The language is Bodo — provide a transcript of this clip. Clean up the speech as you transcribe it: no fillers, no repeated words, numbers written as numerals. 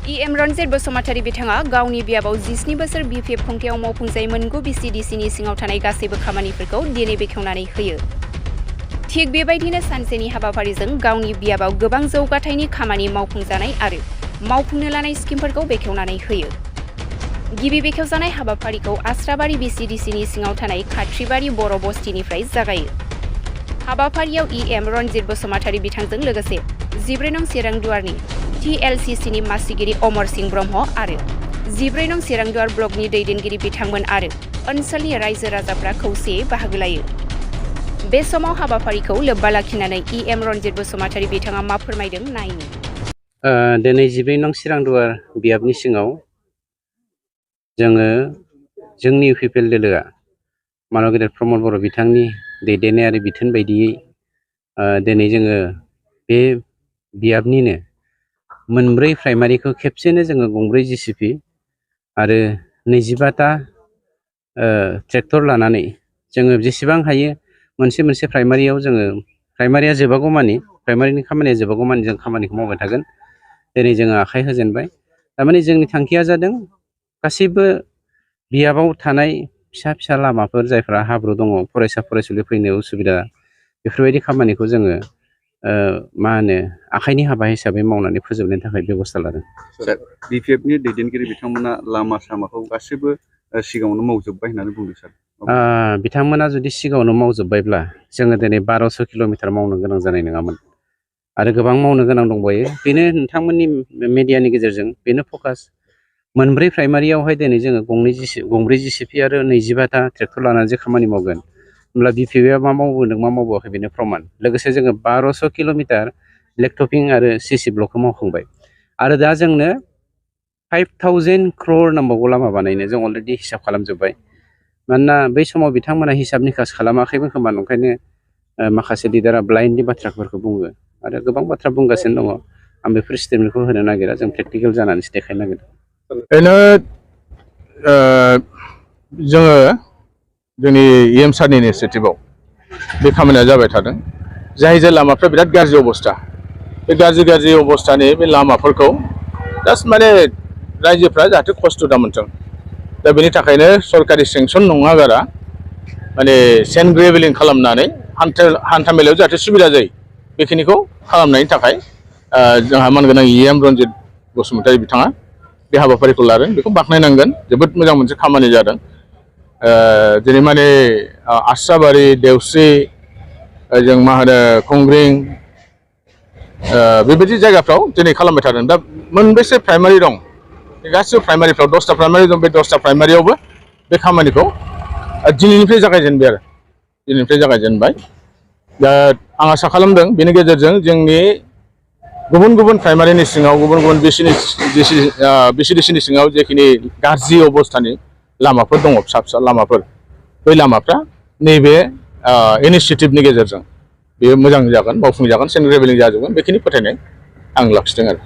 EM रनजित बसुमतारी बिथाङा गावनि बियाबाव 17 बोसोर BPF खुंथायाव मावफुंजायै मोनगु BCDCनि सिङाव थानाय गासैबो खामानिफोरखौ दिनै बेखेवनानै होयो। थिग बेबायदिनो सानसेनि हाबाफारिजों गावनि बियाबाव गोबां जौगाथायनि खामानि मावफुंजानाय आरो मावफुंनो लानाय स्किमफोरखौ बेखेवनानै होयो। गिबि बेखेवजानाय हाबाफारिखौ आस्राबारि BCDCनि सिङाव थानाय खाथ्रिबारि बर' बस्तिनिफ्राय जागायो। हाबाफारियाव EM रनजित बसुमतारी बिथांजों लोगोसे 14 नं चिरांदुवारनि TLCCनि मासिगिरि अमर सिंह ब्रह्म आरो 14 नं चिरांदुवार ब्लकनि दैदेनगिरि बिथांमोन आरो ओनसोलनि रायजो राजाफ्रा खौसेयै बाहागो लायो। बे समाव हाबाफारिखौ लोब्बा लाखिनानै EM रनजित बसुमतारी बिथाङा मा फोरमायदों नायनि। दिनै 14 नं चिरांदुवार बियाबनि सिङाव जोङो जोंनि UPPL दोलोआ मानव गेदेर प्रमद बर' बिथांनि दैदेननाय आरो बिथोन बायदियै दिनै जोङो बे बियाबनिनो मोनब्रै प्राइमारिखौ खेबसेनो जोङो गंब्रै GCP आरो 25टा ट्रेक्टर लानानै जोङो जेसेबां हायो मोनसे प्राइमारियाव जोङो प्राइमारिया जोबागौमानि प्राइमारिनि खामानिया जोबागौमानि जों खामानिखौ मावबाय थागोन। दिनै जोङो आखाइ होजेनबाय। थारमाने जोंनि थांखिया जादों गासैबो बियाबाव थानाय फिसा लामाफोर जायफ्रा हाब्रु दङ फरायसा फरायसुलि फैनो उसुबिदा बेफोरबायदि खामानिखौ जोङो आखाइनि हाबा हिसाबै मावनानै फोजोबनायनि थाखाय बेबस्था लादों। BPFनि दैदेनगिरि बिथांमोना लामा सामाखौ गासैबो सिगाङावनो मावजोबबाय होननानै बुंदों सार। बिथांमोना जुदि सिगाङावनो मावजोबबायब्ला जोङो दिनै 1200 किल'मिटार मावनो गोनां जानाय नङामोन आरो गोबां मावनो गोनां दंबायो। बेनो नोंथांमोननि मिडियानि गेजेरजों बेनो फकास। मोनब्रै प्राइमारियावहाय दिनै जोङो गंब्रै GCP आरो 25टा ट्रेक्टर लानानै जे खामानि मावगोन होमब्ला BPFआ मा मावबोदों मा मावबोआखै बेनो प्रमान। लोगोसे जोङो 1200 किल'मिटार ब्लेकटपिं आरो CC ब्लकखौ मावखांबाय आरो दा जोंनो 5000 crore नांबावगौ लामा बानायनो जों अलरेडि हिसाब खालामजोब्बाय। मानोना बै समाव बिथांमोना हिसाब निकास खालामाखैमोन खोमा, ओंखायनो माखासे लिडारा ब्लाइन्डनि बाथ्राफोरखौ बुङो आरो गोबां बाथ्रा बुंगासिनो दङ। आं बेफोर स्टेटमेन्टखौ होनो नागिरा, जों प्रेक्टिकेल जानानैसो देखायनो नागिरदों। ओरैनो जोङो जोंनि EM सारनि इनिसियेटिभआव बे खामानिया जाबाय थादों। जाय लामाफ्रा बिराद गाज्रि अबस्था, बे गाज्रि अबस्थानि बे लामाफोरखौ जास्ट माने रायजोफ्रा जाहाथे खस्थ' दा मोनथों, दा बेनि थाखायनो सरकारि सेंसन नङागारा माने सेन्ड ग्रेभेलिं खालामनानै हान्था मेलायाव जाहाथे सुबिदा जायो बेखिनिखौ खालामनायनि थाखाय जोंहा मानगोनां EM रनजित बसुमतारी बिथाङा बे हाबाफारिखौ लादों। बेखौ बाख्नायनांगोन, जोबोद मोजां मोनसे खामानि जादों। जेरै माने आस्राबारि, देवस्रि, जों खंग्रिं बेबायदि जायगाफ्राव दिनै खालामबाय थादों। दा मोनबेसे प्राइमारि दं, बे गासिबो प्राइमारिफ्राव 10टा प्राइमारि दं। बे 10टा प्राइमारियावबो बे खामानिखौ दिनैनिफ्राय जागायजेनबाय। दा आं आसा खालामदों बेनि गेजेरजों जोंनि गुबुन प्राइमारिनि सिङाव गुबुन BCDCनि सिङाव जेखिनि गाज्रि अबस्थानि लामाफोर दङ, फिसा लामाफोर, बै लामाफ्रा नैबे इनिसियेटिभनि गेजेरजों बेयो मोजां जागोन, मावफुंजागोन, सेन्ड ग्रेभेलिं जाजोबगोन, बेखिनि फोथायनाय आं लाखिदों आरो।